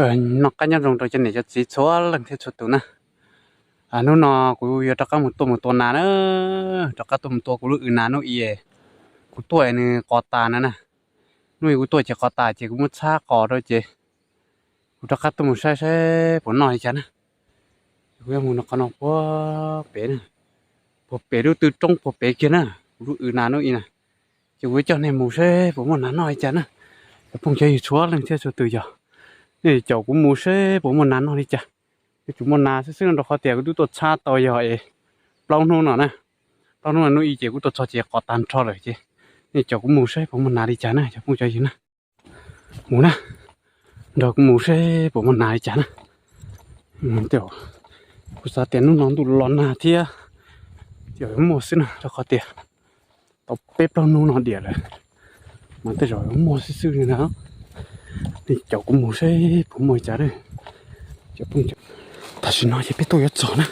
Noj qab nyob zoo rau cov niam cov txiv txhua leej thiab txhua tus na. Hnub no kuv yuav rov qab mus tua mus tua nas na, rov qab tuaj mus tua kuv lub w nas hnub i. Kuv tuaj nws qos tas na na. Hnub i kuv tuaj ces qos tas ces kuv muab txhab qos rau ces kuv rov qab tuaj mus saib saib puas noj li cas na. Kuv yuav mus no qhov no puag pem na, puag pem lub tw roob puag pem kiag na, kuv lub w nas hnub i na. Ces kuv yuav coj nej mus saib puas muaj nas noj li cas na. Cov phooj cov ywg txhua leej thiab txhua tus yog nej caum kuv mus saib puas muaj nas noj li cas. Yuav tsum muaj nas xwb xwb no rau qhov tias kuv twb tuaj txhab tau yog es plaub hnub no na. Plaub hnub no hnub i ces kuv tuaj txog ces qos tag nrho lawm ces nej caum kuv mus saib puas muaj nas li cas na cov phooj cov ywg na. Mus na, nrog kuv mus saib puas muaj nas li cas na. Kuv xav tias hnub no ntuj los nag thiab, ces yuav muaj xwb na rau qhov tias tau peb plaub hnub no diam lawm, mas tej zaum yuav muaj xwb xwb li na. Nej caum kuv mus saib puas muaj li cas na. Tam sim no ces peb tuaj yuav txog na,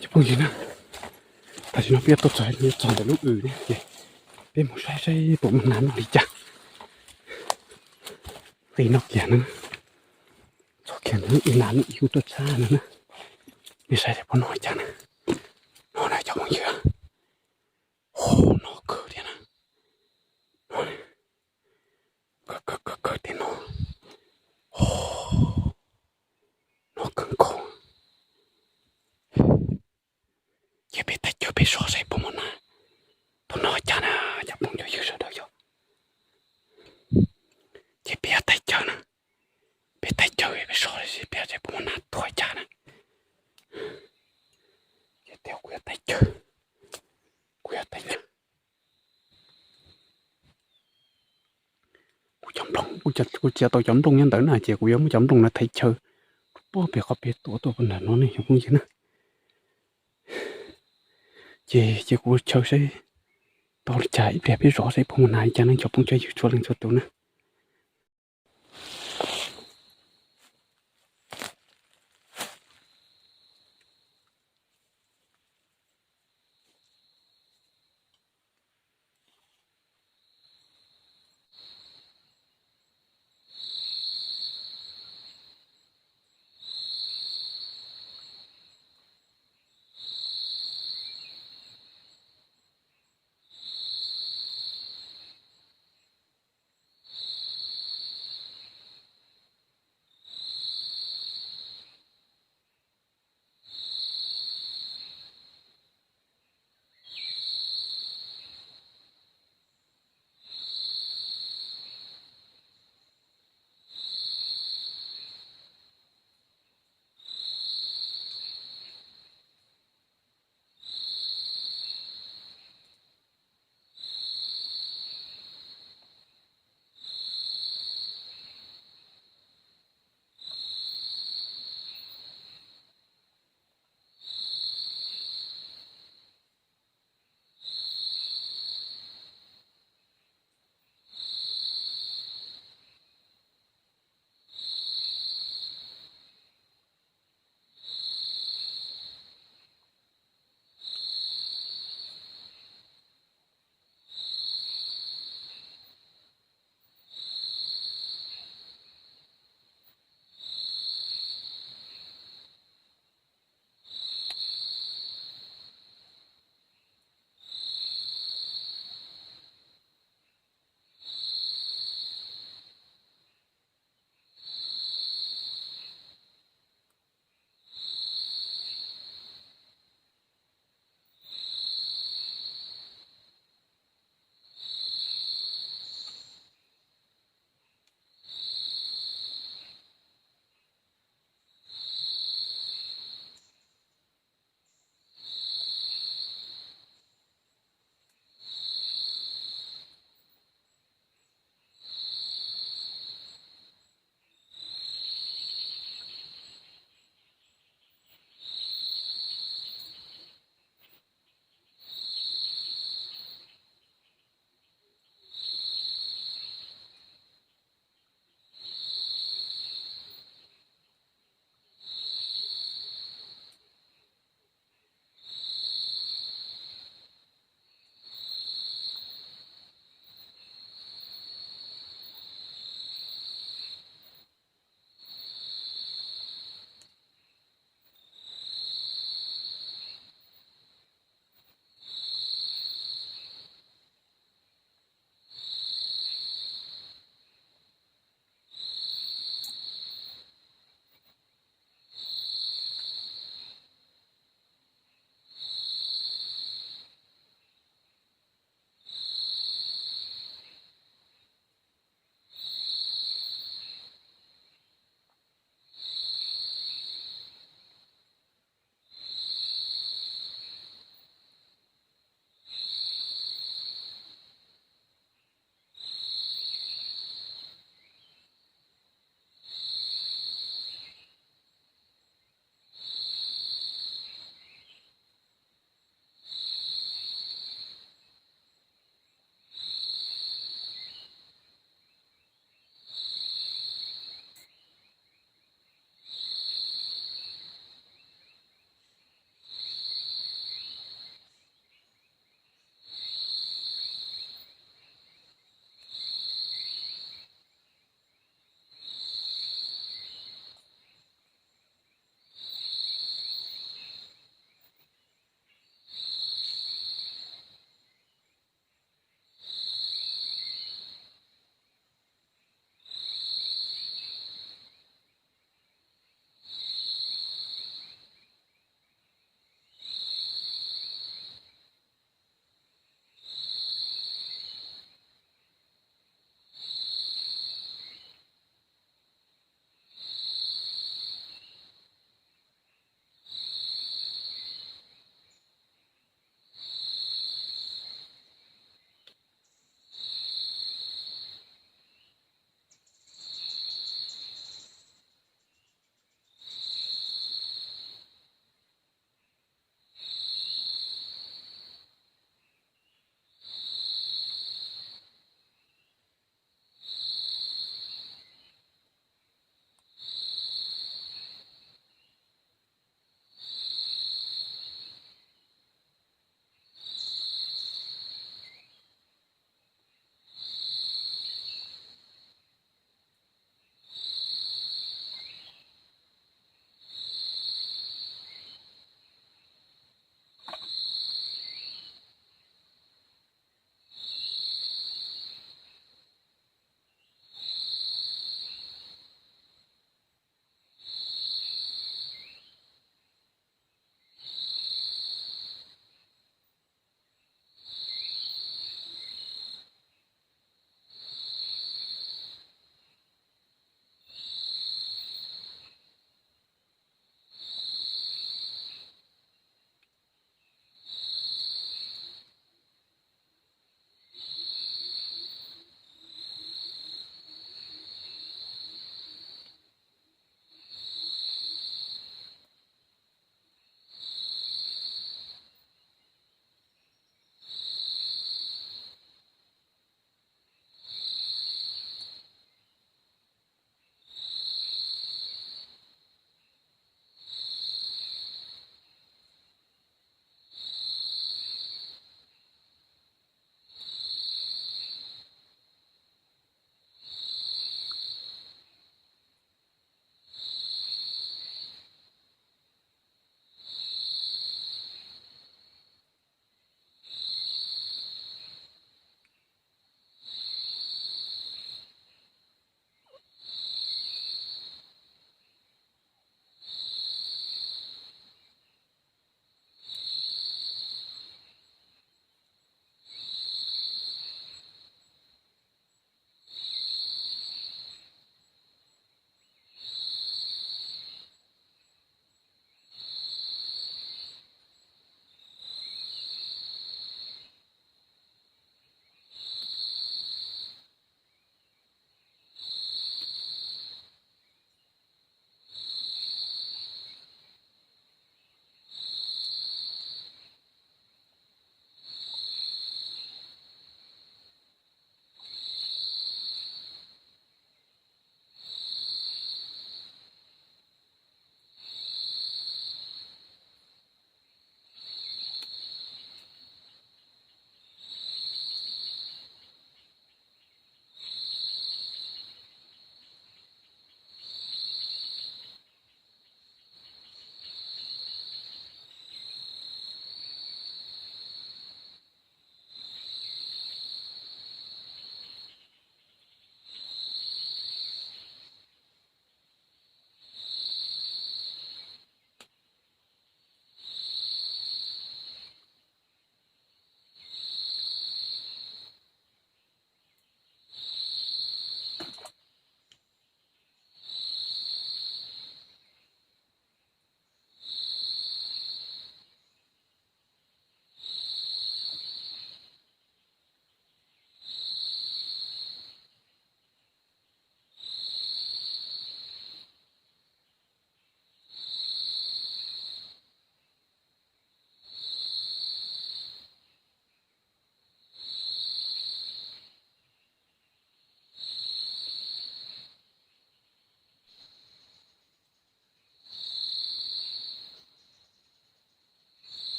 cov phooj ywg na. Tam sim no peb yuav tuaj txog, yuav txog ntawm lub w ne ces peb mus saib saib puas muaj nas noj li cas. Qis no kiag na, txog kiag ntawm lub w nas hnub i kuv tuaj txhab no na. Nej saib puas noj li cas na. No na cov phooj ywg, ho noj kawg thiab na. Kawg kawg kawg kawg tiag no. Noj kawg nkaus. Ces peb taig cawv peb so saib puas muaj nas. Tus no cas na, cov phooj cov ywg sawv daws yog. Ces peb taig cawv na, peb taig cawv peb so saib peb saib puas muaj nas tuag cas na. Ces tias kuv yuav taig cawv, kuv yuav taig cawv. Kuv cov nplooj, kuv txiav tau cov nplooj nyob ntawd na ces kuv yuav muab cov nplooj no thaiv chaw puag pem qhov pem tuaj tuaj puag nram no ne cov phooj ywg na. Ces ces kuv chaw saib tau li cas ib pliag peb zov saib puas muaj nas li cas ne cov phooj cov ywg txhua leej txhua tus na.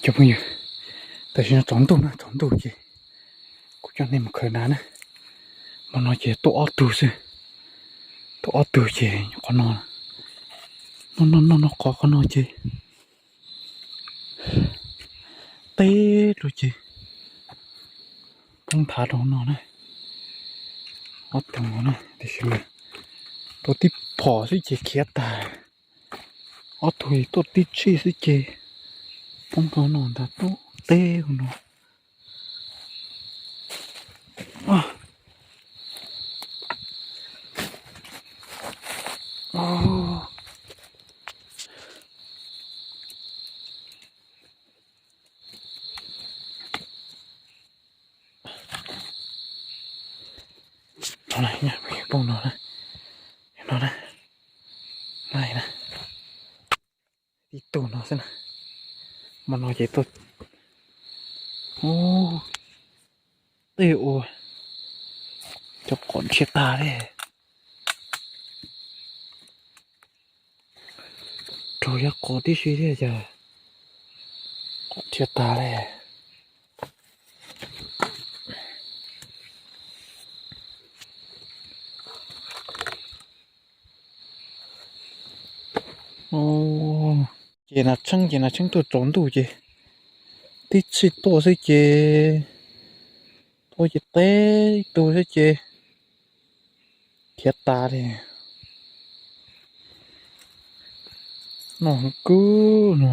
Cov phooj ywg, tam sim no tsaus ntuj na, tsaus ntuj ces kuv coj nej mus khaws nas na. Hmo no ces tuaj ob tug xwb, tuaj ob tug ces qhov no, no no no no qhov qhov no ces teb rau ces poob nthav rau no na. Ob tug no na tiam sis mas tuaj tib phom xwb ces khiav tag. Ob tug tuaj tib tshij xwb ces poob rau no ntag, tuaj teb rau no. Poob no na, no na, tib tug no xwb na. Hmo no ces tuaj, ub, tej ua cov qos dhia tag li. Raug yav qos tib si thiab ces qos dhia tag li. Ces nas tshee ces nas tshee tuaj tsaus ntuj ces tib tshij tuaj xwb ces, tuaj ces teb ib tug xwb ces khiav tas li. Noj heev kawg no,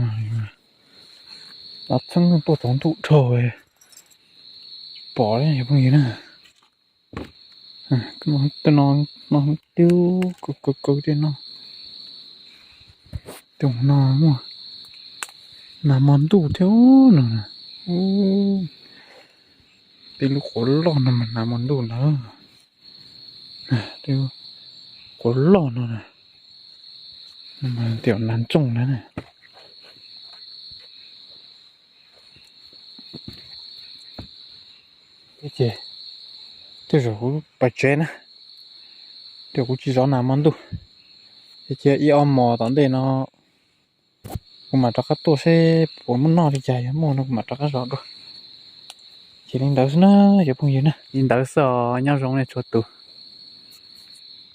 nas tshee tuaj tsaus ntuj dhau, tsis pom li cov phooj ywg na. Tej no, no heev tiag, kaw kaw kaw tej no. Tej no muaj nas hmo ntuj thiab no. Tej lub quav loj no mas nas hmo ntuj ntag. Quav loj no na, tias nas ntsooj na. Ces tej zaum kuv pais tsev na, ces kuv tsis zov nas hmo ntuj, ces cia ib ob hmos tom ntej no kuv mam rov qab tuaj seb puas muaj noj li cas, yog muaj no kuv mam rov qab zov dua. Ces li ntawd xwb na cov phooj ywg na, li ntawd xwb os, nyob zoo nej txhua tus.